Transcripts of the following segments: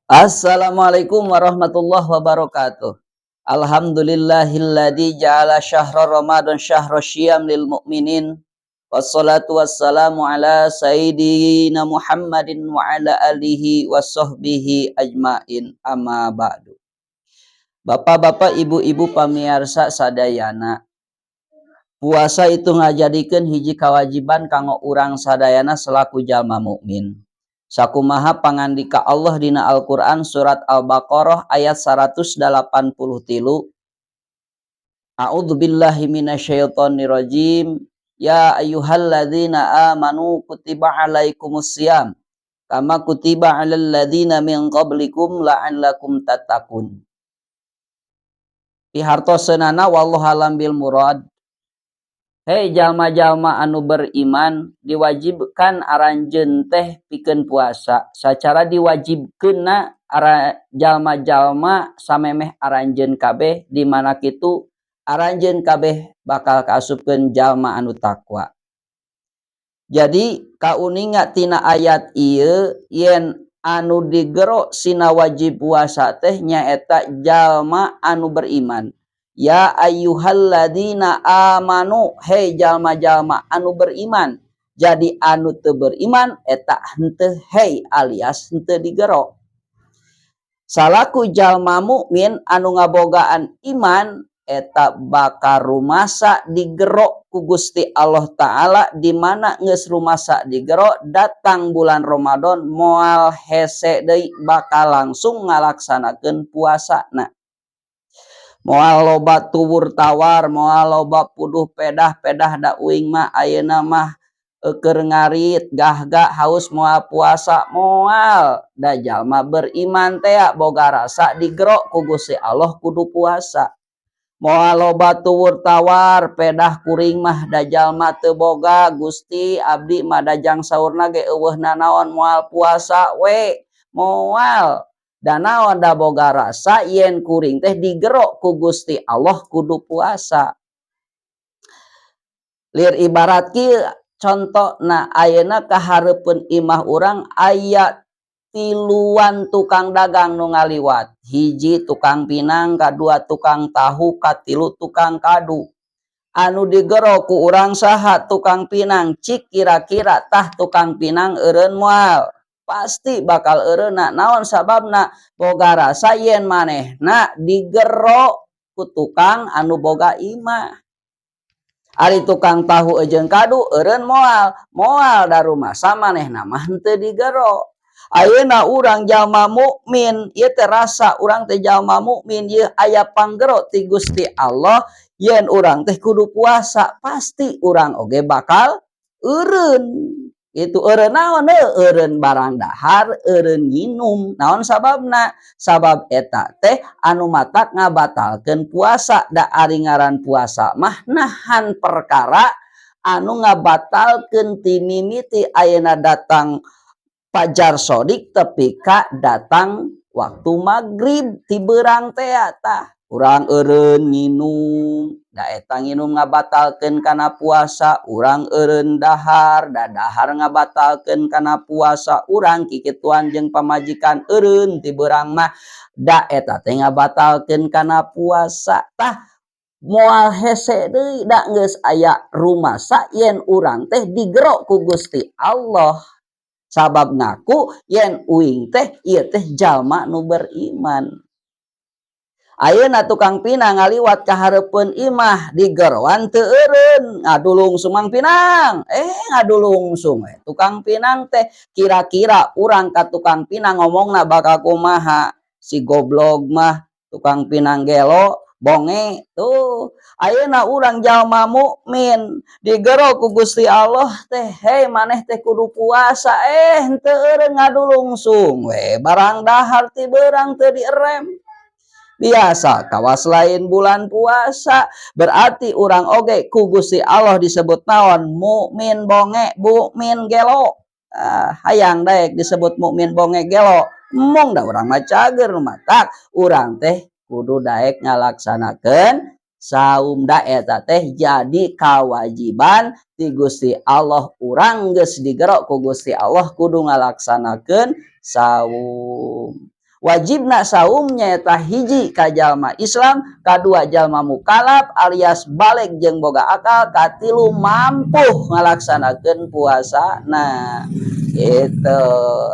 Assalamualaikum warahmatullahi wabarakatuh. Alhamdulillahilladzi ja'ala syahra Ramadan syahra syiyam lil mu'minin. Wassalatu wassalamu ala sayyidina Muhammadin wa ala alihi wa sahbihi ajmain, amma ba'du. Bapak-bapak, ibu-ibu pamiarsa sadayana. Puasa itu ngajadikeun hiji kewajiban kanggo urang sadayana selaku jalma mukmin. Sakumaha pangandika Allah dina Al-Quran surat Al-Baqarah ayat 183. A'udzu billahi minasyaitonirrajim. Ya ayyuhalladzina amanu kutiba alaikumusiyam kama kutiba alal ladzina min qablikum la'allakum tattaqun. Pihartoseunana, wallahu alam bil murad. Hei jalma-jalma anu beriman, diwajibkan aranjeun teh pikeun puasa. Sacara diwajibkeunna ara jalma-jalma samemeh aranjeun kabeh, di mana kitu aranjeun kabeh bakal kaasupkeun jalma anu takwa. Jadi kauninga tina ayat ieu yen anu digero sina wajib puasa teh nyaeta jalma anu beriman. Ya ayyuhalladzina amanu, hei jalma-jalma anu beriman. Jadi anu teu beriman eta henteu hei alias henteu digero. Salaku jalma mukmin anu ngabogaan iman, eta bakal rumasa digero ku Gusti Allah Ta'ala, di mana geus rumasa digero, datang bulan Ramadan moal hese deui, bakal langsung ngalaksanakeun puasana. Moal loba tuwur tawar, moal loba puduh pedah pedah, da uing mah ayeuna mah keur ngarit gahga haus, moal puasa. Moal, da jalma beriman teh boga rasa digero ku Gusti Allah kudu puasa. Moal loba tuwur tawar pedah, kuring mah da jalma teu boga, Gusti, abdi mah da jang saurna ge euweuh nanaon, moal puasa we. Moal, da naon? Da boga rasa yen kuring teh digero ku Gusti Allah kudu puasa. Lir ibarat kieu contona, ayeuna kahareupeun imah urang aya tiluan tukang dagang nu ngaliwat. Hiji tukang pinang, kadua tukang tahu, katilu tukang kadu. Anu digero ku urang saha? Tukang pinang. Cik kira-kira tah tukang pinang eureun moal? Pasti bakal eureunna. Naon sababna? Boga rasa yen manehna digero ku tukang anu boga imah. Ari tukang tahu jeung kadu eureun moal? Moal, da rumasa manehna mah henteu digero. Ayeuna urang jalma mukmin ieu teh rasa urang teh jalma mukmin ieu aya panggero ti Gusti Allah yen urang teh kudu puasa, pasti urang oge bakal eureun. Itu eureun naon? Eureun barang dahar, eureun nginum. Naon sababna? Sabab eta teh anu matak ngabatalkeun puasa, da ari ngaran puasa mah nahan perkara anu ngabatalkeun ti mimiti ayeuna datang fajar shodiq tepi ka datang waktu maghrib ti beurang teh. Tah, urang eureun nginum, da eta nginum ngabatalkeun kana puasa. Urang eureun dahar, da dahar ngabatalkeun kana puasa. Urang kikituan jeung pamajikan, eureun ti beurang mah, da eta teh ngabatalkeun kana puasa. Tah, moal hese deui, da geus aya rumasa yen urang teh digero ku Gusti Allah, sabab ngaku yen uing teh ieu teh jalma nu beriman. Ayeuna tukang pinang ngaliwat ka hareupeun imah, digeroan teu eureun, ngadulungsung, "Mang Pinang," ngadulungsung we tukang pinang teh. Kira-kira urang ka tukang pinang ngomongna bakal kumaha? "Si goblok mah, tukang pinang gelo bonge." Tuh, ayeuna urang jalma mukmin digero ku Gusti Allah teh, "Hei, maneh teh kudu puasa," henteu eureun, ngadulungsung we barang dahar ti beurang teu dierem. Biasa kawas lain bulan puasa. Berarti urang oge ku Gusti Allah disebut naon? Mukmin bonge, mukmin gelo. Ah, hayang daek disebut mukmin bonge gelo? Mong, da urang mah cager. Matak urang teh kudu daek ngalaksanakeun saum, da eta teh jadi kewajiban ti Gusti Allah. Urang geus digero ku Gusti Allah kudu ngalaksanakeun saum. Wajibna saum nyaeta hiji, ka jalma Islam, kadua jalma mukalaf alias balig jeung boga akal, katilu mampu ngalaksanakeun puasa. Nah, itu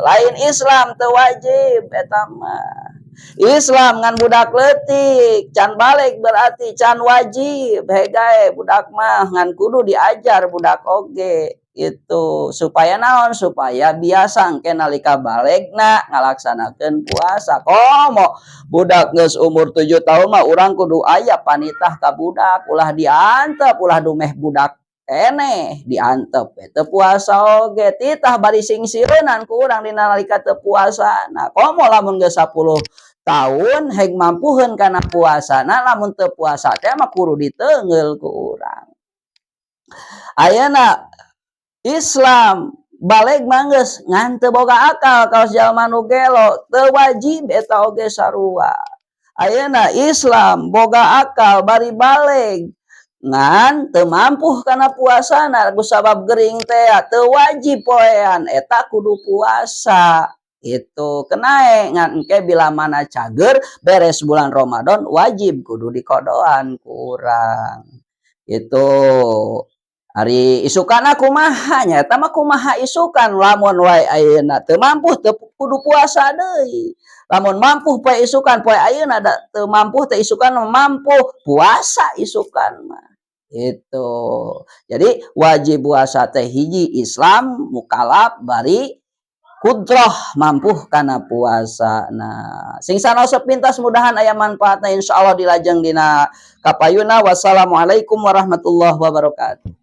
lain Islam teu wajib eta mah. Islam ngan budak leutik, can balig, berarti can wajib. Hegae budak mah, ngan kudu diajar budak oge itu supaya naon? Supaya biasa engke nalika baligna ngalaksanakeun puasa. Komo budak geus umur 7 tahun mah urang kudu aya panitah ka budak, ulah diantep, ulah dumeh budak keneh diantep teu puasa oge, titah bari singsieunan ku urang dina nalika teu puasa. Nah, komo lamun geus 10 tahun heg mampuheun kana puasana, lamun teu puasa teh mah kudu diteungeul ku urang. Ayeuna Islam, balig mah geus, ngan teu boga akal kawas jalma nu gelo, teu wajib eta oge sarua. Ayeuna Islam, boga akal bari balig, ngan teu mampu kana puasana kusabab gering teh, teu wajib poean eta kudu puasa itu kenae, ngan engke bila mana cager beres bulan Ramadan wajib kudu dikodoan ku urang itu. Ari isukana kumaha? Nya eta mah kumaha isukan. Lamun wae ayeuna teu mampu, teu kudu puasa deui. Lamun mampu poe isukan, poe ayeuna da teu mampu teh, isukan mampu puasa isukan mah itu. Jadi wajib puasa teh hiji, Islam, mukalaf, bari kudroh mampu kana puasa. Nah, sing sanaos sepintas, mudahan aya manfaatna, insyaallah dilajeng dina kapayuna. Wassalamualaikum warahmatullahi wabarakatuh.